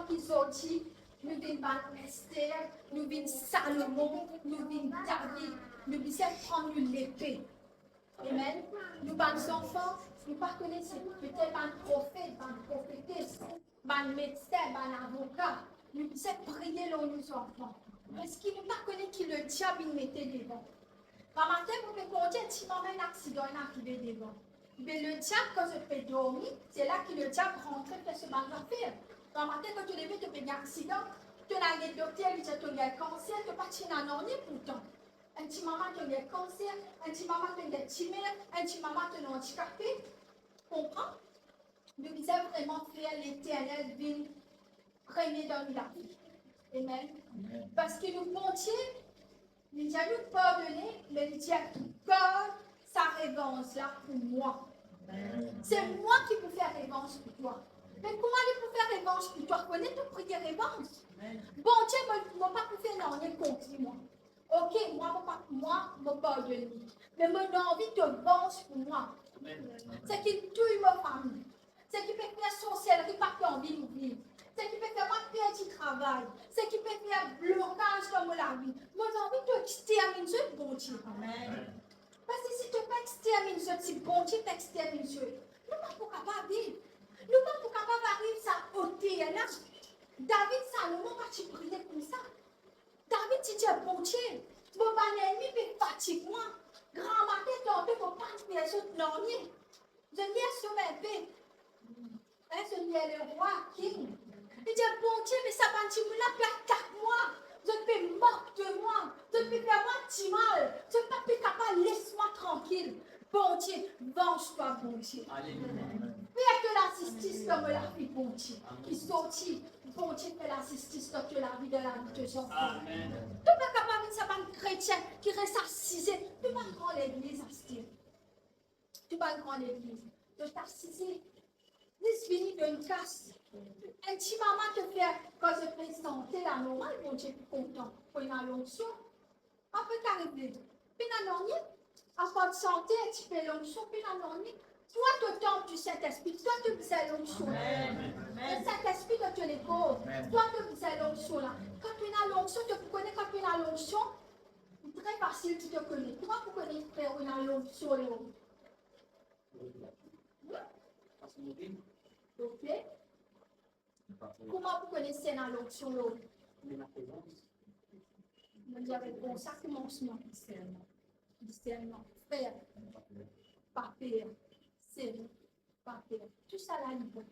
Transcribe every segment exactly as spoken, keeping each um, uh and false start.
ki zordi nou vinn bann Ester, nou vinn Salomon, nou vinn David, nou bizin pran nou lepe. Amen. Nou bann zanfan, nou pa kone si petet bann profet, bann profetes, bann medsin, bann avoka, nou bizin priye lor nou zanfan. Parski nou pa kone ki lediab inn mete devan. Gramatin, mo pe kondi, enn ti moman enn aksidan inn arive devan. Me lediab, kan zot pe dormi, se la ki lediab rantre fer so bann zafer. Gramatin, kan to leve, to pe gagn aksidan, to al get dokter, li dir to gagn kanser, to pa ti ena nanye pourtan. Enn ti moman to gagn kanser, enn ti moman to gagn timer, enn ti moman to andikape. Konpran? Nou bizin vreman fer Leternel vinn premie dan nou lavi. Amen. Amen. Parski nou Bondie, li dir nou pardone, me li dir, gard sa revanz la pou mwa. Amen. Se mwa ki pou fer revanz pou twa. Me kouma li pou fer revanz pou twa? Kone to priye revanz. Amen. Bondie, mo, mo pa pou fer nanye kont li mwa. Ok, mwa, mo pa, mwa, mo pardonn li. Me mo ena anvi to vanz pou mwa. Amen. Seki touy mo fami. Seki pe fer sorselri pa pe anvi nou viv. Seki pe fer mwa perdi travay. Seki pe fer blokaz dan mo lavi. Mo ena anvi to exterminn zot, Bondie. Amen. Parski si to pa exterminn zot, si Bondie pa exterminn zot, nou pa pou kapav viv. Nou pa pou kapav ariv sa oter la. David, Salomon pa ti priye koumsa. David ti dir Bondie, mo bann lennmi pe fatig mwa. Gramatin, tanto mo pa'nn fer zot nanye. Zot ler som inpe. Hein, zot ler lerwa, king. Li dir, Bondie, me sa bann dimoun la pe atak mwa. Zot pe mok de mwa. Zot pe fer mwa dimal. Zot pa pe kapav les mwa trankil. Bondie, vanz twa, Bondie. Alelouya. Fer to lazistis dan mo lavi, Bondie. Amen. Ki sorti, Bondie, fer lazistis dan to lavi, dan lavi to zanfan. Amen. To pa kapav vinn sa bann kretien ki res asize. To pa gran legliz, aster. To pa gran legliz. To asize. Zis vini donn kas. Enn ti moman to fer, kan zot pe sante la, normal, Bondie pou kontan. Pou ena lonksion. Apre, kapav pena nanye. Apar sante, enn tipe lonksion, pena nanye. Twa, to tanp di Sintespri, twa, to bizin lonksion. Amen. Amen. Sintespri dan to lekor, amen, twa, to bizin lonksion la. Kan to ena lonksion, to pou kone kan to ena lonksion, tre fasil pou to kone. Kouma pou kone ki fer ou ena lonksion lor ou? Ok. Kouma pou kone si ena lonksion lor ou? Mo dir avek bon, sa koumansman. Disernman. Disernman. Fer. Pa per. Sere. Pa per. Tousala li bon.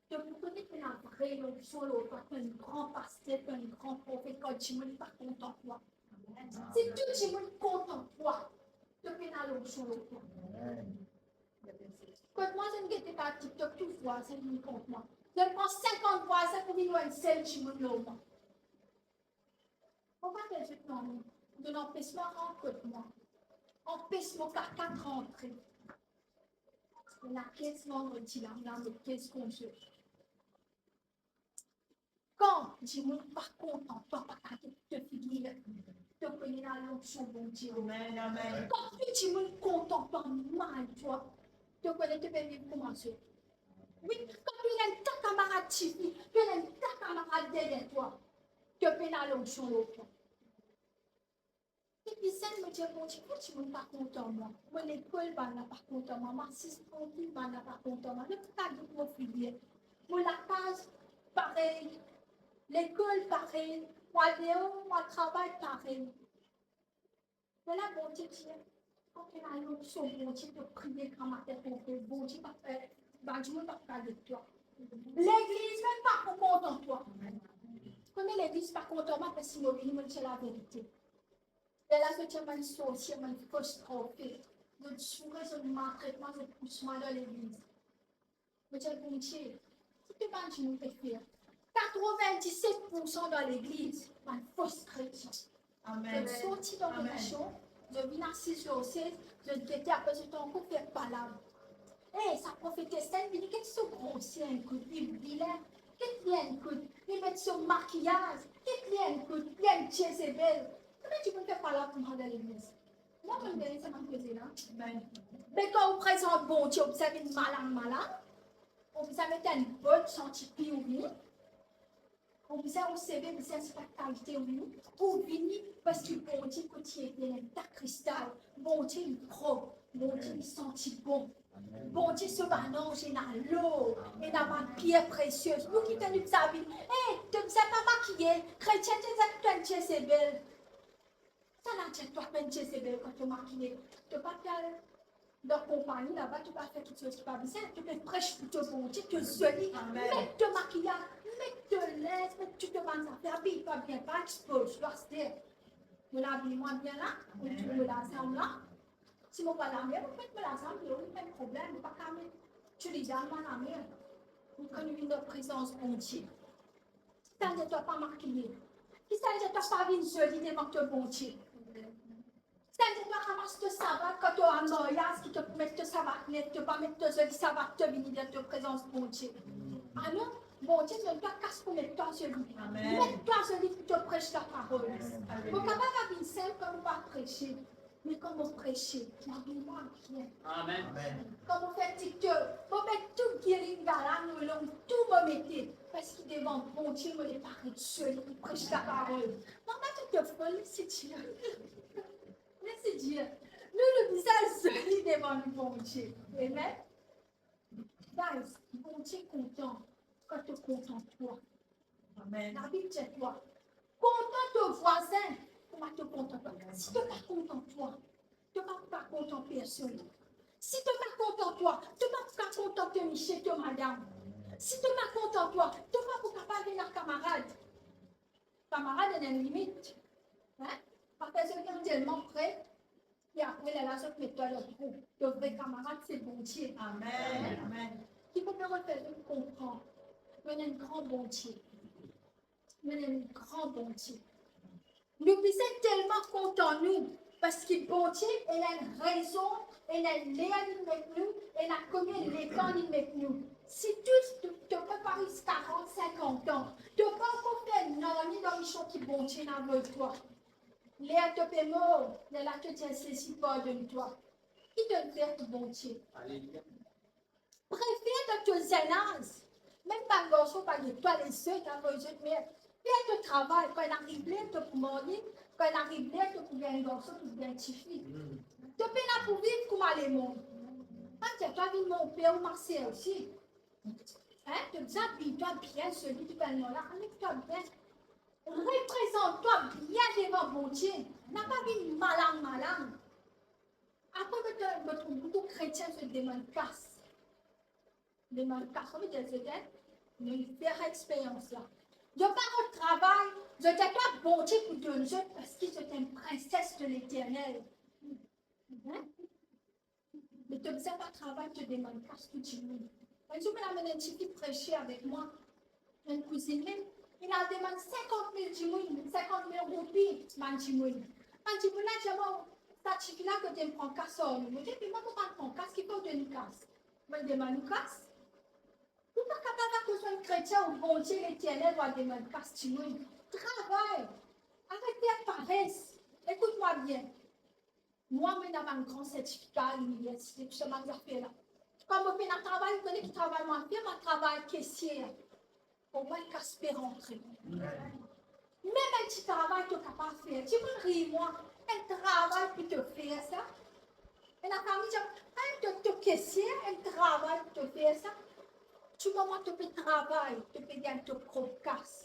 To pou kone ki ena vre lonksion lor twa, ki enn gran paster, ki enn gran profet, kan dimoun pa kontan twa. Si tou dimoun kontan twa, to pena lonksion lor twa. Kot mwa, zot gete par TikTok, tou vwazin vinn kont mwa. Zot pran sinkant vwazin pou vinn enn sel dimoun lor mwa. Mo pa pe dir zot nanye. Donn anpes mwa rant kot mwa. Anpes mo kaka rantre. Ena kinz landredi la, la mo kinz konze. Kan dimoun pa kontan twa, pa kapav get to figir, to kone ena lonksion Bondie. Amen, amen. Kan tou dimoun kontan twa, mal twa, to kone to pe viv kouma zot. Wi, kan to ena enn ta kamarad tifi, to ena enn ta kamarad deryer twa, to pena lonksion lor twa. Depi zenn, mo dir Bondie, pou dimoun pa kontan mwa. Mo lekol, bann la pa kontan mwa. Mo asiz trankil, bann la pa kontan mwa. Zot pa kapav get mo figir. Mo lakaz, parey. Lekol, parey. Mo al deor, mo al travay, parey. Me la, Bondie dir, kan to ena lonksion Bondie, to priye gramatin, to priye, Bondie pa, eh, bann dimoun pa pou kapav get twa. Legliz mem pa pou kontan twa. Kouma legliz pa kontan mwa, parski mo vini, mo dir laverite. Lerla zot dir mo enn sorsie, mo enn fos profet. Zot zoure, zot maltret mwa, zot pous mwa dan legliz. Mo dir, Bondie, ki to bann dimoun pe fer? Katrovin-diset poursan dan legliz, bann fos kretien. Amen. Zot sorti dan relizion, zot vinn asiz lor sez, zot gete, apre zot ankor fer palav. Eh, sa profetes la, li vini, get so groser enn kout, li vilin, get li enn kout, li met so makiyaz, get li enn kout, li enn Jezebel. Konbien dimoun fer palav koumsa dan legliz? Mwa, mo gagn sa bann koze la. Amen. Me kan ou prezant Bondie, ou bizin vinn malang malang, ou bizin met enn bot santi pi ou vini. Ou bizin resevwar, bizin se pa kalite ou, ou vini parski Bondie kot li ete enn ta kristal. Bondie li prop, Bondie li santi bon. Bondie so bann anz ena lor, ena bann pier presie. Nou ki tann nou bizin vini, eh, to bizin pa makiye, kretien ti dir twa enn Jezebel. Sa la dir twa enn Jezebel kan to makiye, to pa pe al dan konpagni laba, to pa fer kiksoz ki pa bizin, to pe pres pou to Bondie, to zoli, met to makiyaz, met to linz, met tou to bann zafer, abiy twa bien, pa expoz twa, aster. Mo labiy mwa bien la, mo trouv mo lazam la. Si mo pa lamer, mo met mo lazam deor, pa problem, mo pa kapav met tou li dan mo lamer. Kan nou vinn dan prezans Bondie, Kisannla twa pa makiye? Kisannla twa pa vinn zoli devan to Bondie? Kisannla twa ramas to savat kan to al maryaz, ki to pou met to savat net, to pa met to zoli savat, to vini dan to prezans Bondie? Anon, Bondie donn twa kas pou met twa zoli. Amen. Met twa zoli pou to pres laparol. Amen. Mo kapav vinn sinp kan mo pa prese. Me kan mo prese, lavi mwa bien. Amen. Kan mo fer TikTok, mo met tou giring galang mo long, tou mo mete, parski devan Bondie mo le paret zoli, li pres laparol. Mama, to fol, si ti la. Mersi Dieu. Nou, nou bizin zoli devan nou Bondie. Amen. Guys, Bondie kontan kan to kontan twa. Amen. Labib dir twa, kontan to vwazin kouma to kontan twa. Si to pa kontan twa, to pa pou kapav kontan personn. Si to pa kontan twa, to pa pou kapav kontan to misie, to madam. Si to pa kontan twa, to pa pou kapav ena kamarad. Kamarad ena enn limit. Hein? Pa fer zot vinn telman pre, e apre lerla zot met twa dan trou. To vre kamarad se Bondie. Amen. Amen. Ki pou pe fer zot konpran, nou ena enn gran Bondie. Nou ena enn gran Bondie. Nou bizin telman kontan nou, parski Bondie ena enn rezon, ena enn ler li met nou, ena konbien letan li met nou. Si to, to, to pe pa ris karant, sinkant an, to pa ankor fer nanye dan mision ki Bondie ena avoy twa. Ler to pe mor, lerla to dir Zezi pardonn twa. Ki to'nn fer pou Bondie? Aleluya. Prefer dan to zenn az, mem bann garson pa get twa, les zot, avoy zot, me fer to travay, kan inn ariv ler to pou marye, kan inn ariv ler to pou gagn garson, to pou gagn tifi. To pena pou viv kouma lemond. Pa dir twa vinn mon per ou ma ser osi. Hein? To bizin abiy twa bien, seli ki bann la, abiy twa bien. Reprezant twa bien devan Bondie. Na pa vinn malang malang. Apre, mo trouv boukou kretien, zot demann kas. Demann kas, kouma dir zot, hein? Mo fer experyans la. Zot pa rod travay, zot atann Bondie pou donn zot, parski zot enn prinses de Leternel. Hein? Me to bizin pa travay, to demann kas pou dimoun. Enn zour, mo amenn enn tifi prese avek mwa, enn kouzinn mem, inn al demann sinkant mil dimoun, sinkant mil roupi bann dimoun. Bann dimoun la dir mwa, sa tifi la kote pran kas ar nou? Mo dir, me mwa mo pa pran kas, ki pou donn kas? Mo demann ou kas? Ou pa kapav akoz enn kretien ou Bondie Leternel, ou al demann kas dimoun. Travay! Aret fer pares! Ekout mwa bien. Mwa, mo ena bann gran sertifika liniversite, tou sa bann zafer la. Kan mo pena travay, ou kone ki travay mo al fer? Mo al travay kesier. Omwin kas pe rantre. Mem enn ti travay to kapav fer. Dimoun riy mwa, enn travay pou to fer sa. Ena fami dir, enn to, to kesier, enn travay pou to fer sa. Dimoman to pe travay, to pe gagn to prop kas.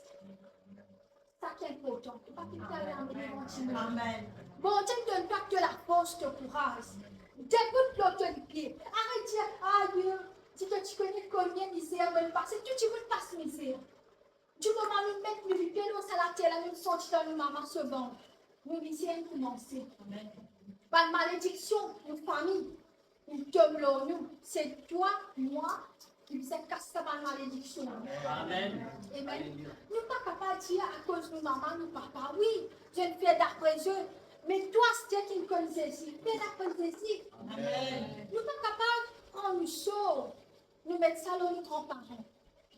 Sa ki inportan, to pa pe kit al lame devan dimoun. Amen. Bondie donn twa to lafors, to kouraz. Debout lor to lipie. Aret dir, ayo, si to ti kone konbien mizer mo'nn pase, tou dimoun pas mizer. Dimoman nou met nou lipie lor sa later la, nou sorti dan nou mama so vant, nou mizer inn koumanse. Amen. Bann malediksion nou fami, inn tom lor nou. Se twa, mwa, ki bizin kas sa bann malediksion. Amen. Amen. Aleluya. Nou pa kapav dir akoz nou mama, nou papa, wi, zot inn fer dapre zot. Me twa, aster ki'nn konn Zezi, fer dapre Zezi. Amen. Nou pa kapav pran nou sor, nou met sa lor nou granparan.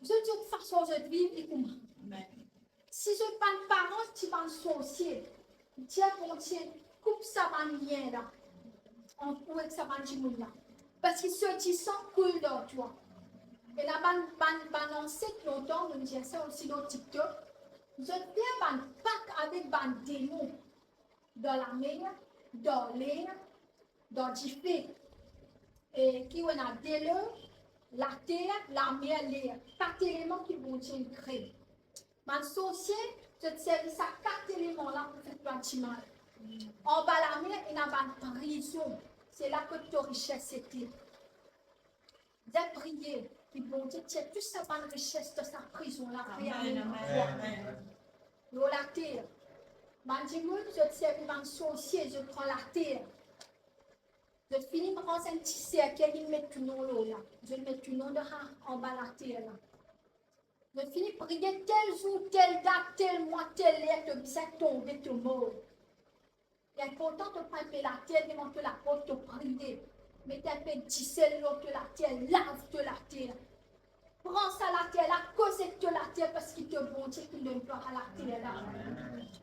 Zot, zot fason zot viv, li kouma. Amen. Si zot bann paran ti bann sorsie, dir Bondie, koup sa bann lien la ant ou ek sa bann dimoun la, parski so disan koul dan twa. Ena bann, bann, bann anset lontan, mo'nn dir sa osi lor TikTok, Zot fer bann pak avek bann demon dan lamer, dan ler, dan dife. E ki ena delo, later, lamer, ler. Kat eleman ki Bondie inn kree. Bann sorsie, zot servi sa kat eleman la pou fer bann dimal. Anba lamer, ena bann prizon. Se la kot to rises ete. Zot priye ki Bondie tir tou sa bann rises dan sa prizon la, fer amenn twa. Lor later. Bann dimoun, zot servi bann sorsie, zot pran later. Zot fini rans enn ti serkey, zot met to nom lor la. Zot met to nom dan sa, anba later la. Zot fini priye tel zour, tel dat, tel mwa, tel ler, to bizin tonbe, to mor. Li inportan to pran enpe later devan to laport, to priye. Met enpe disel lor to later, lav to later. Pran sa later la, koz ek to later, parski to Bondie ki donn twa sa later la.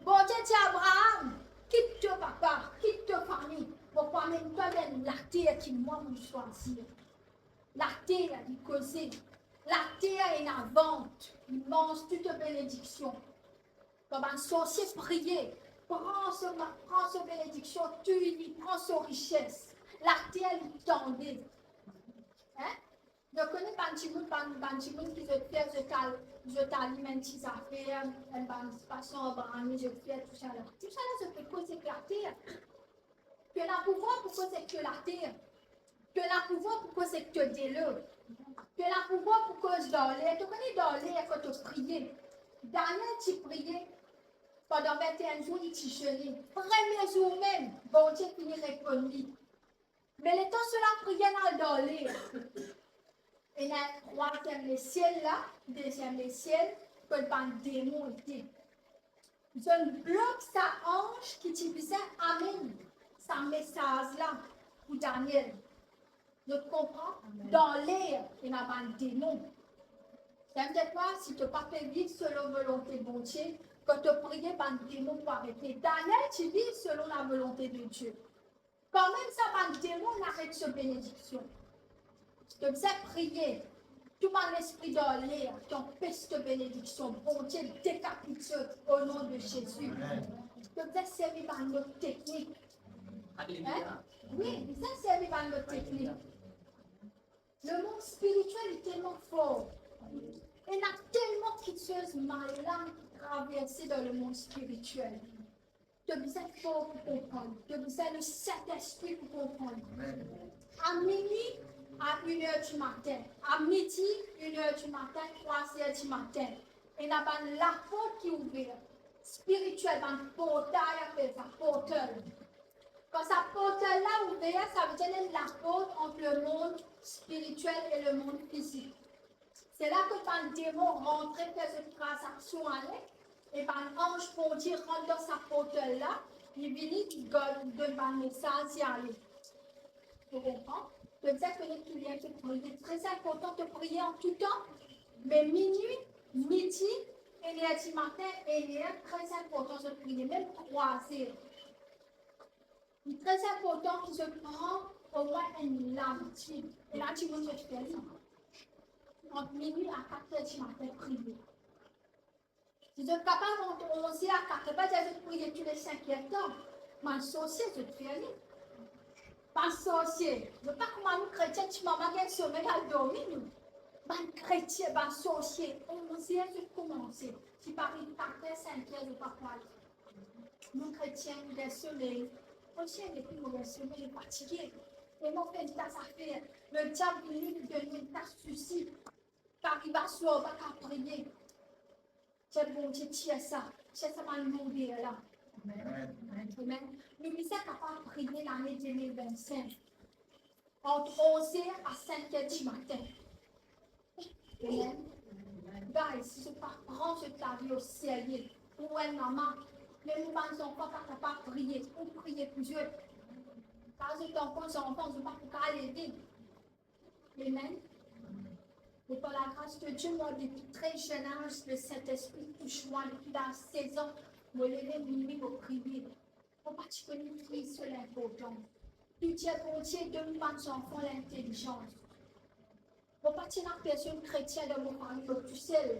Bondie dir Abraham, kit to papa, kit to fami, mo pou amenn twa dan enn later ki mwa mo swazir. Later, li koze. Later ena vant, li manz tou to benediksion. Kan bann sorsie priye, pran so ma-, pran so benediksion, touy li, pran so rises. Later, li tande. Hein? Zot kone bann dimoun, bann, bann dimoun ki zot fer, zot al, zot alim enn ti zafer, enn bann fason Abraham, zot fer tousala. Tousala, zot pe koz ek later. To ena pouvwar pou koz ek to later. To ena pouvwar pou koz ek to delo. To ena pouvwar pou koz dan ler. To kone dan ler kan to priye. Daniel ti priye pandan vinteen zour, li ti zene. Premie zour mem, Bondie fini reponn li. Me letan so lapriyer al dan ler, ena trwaziem lesiel la, deziem lesiel, kot bann demon ete. Zot blok sa anz ki ti bizin amenn sa mesaz la pou Daniel. Zot konpran? Amen. Dan ler, ena bann demon. Sa vedir kwa? Si to pa pe viv selon volonte Bondie, kan to priye, bann demon pou arete. Daniel ti viv selon lavolonte de Die. Kanmem sa bann demon aret so benediksion. To bizin priye, tou bann lespri dan ler ki anpes to benediksion, Bondie dekapit zot o non de Zezi. Amen. To bizin servi bann lot teknik. Aleluya. Hein? Wi, bizin servi bann lot teknik. Lemond spiritiel li telman for. Ena telman kiksoz malin ki traverse dan lemond spiritiel. To bizin for pou konpran li. To bizin Lesintespri pou konpran li. Amen. A minwi, a inner di matin, a midi, inner di matin, trwazir di matin, ena bann laport ki ouver. Spiritiel, bann portay, apel sa portal. Kan sa portal la ouver, sa vedir ena enn laport ant lemond spiritiel e lemond fizik. Se la kot bann demon rantre, fer zot tranzaksion ale, e bann anz Bondie rant dan sa portal la, li vini, li gard, donn bann mesaz, li ale. To konpran? To bizin kone ki ler to priye. Tre inportan to priye an tou tan, me minwi, midi, inner di matin, ena, tre inportan zot priye, mem trwazir. Li tre inportan ki zot pran omwin enn labitid. E la dimoun zot fer li. Ant minwi a kat er di matin priye. Si zot kapav ant onz er a kat er, pa dir zot priye toule sink er tan. Bann sorsie zot fer li. Bann sorsie, zot pa kouma nou kretien, ti mama gagn somey al dormi nou. Bann kretien, bann sorsie, onz er zot koumanse. Ti pa ariv kat er, sink er, zot pa pou al. Nou kretien, nou gagn somey. Kretien, depi nou gagn somey, nou fatige. E nou fer enn ta zafer. Lediab vini, li donn nou enn ta sousi. Ki ariv aswar, pa kapav priye. Tir Bondie, tir sa. Tir sa bann lourder la. Amen. Amen. Nou bizin kapav priye lane de mil vinn sink. Ant onz er a sink er di matin. Amen. Guys, si zot pa pran zot lavi o serye, ou enn mama, mem ou bann zanfan pa kapav priye, ou priye pou zot. Kan zot ankor zanfan, zot pa pou kapav leve. Amen. E par la gras de Die, mwa, depi tre zenn az, Lesintespri tous mwa, depi laz sez an, mo leve minwi, mo priye. Mo pa ti kone ki so linportans. Priye, Bondie, donn bann zanfan lintelizans. Mo pa ti ena personn kretien dan mo fami, mo tousel.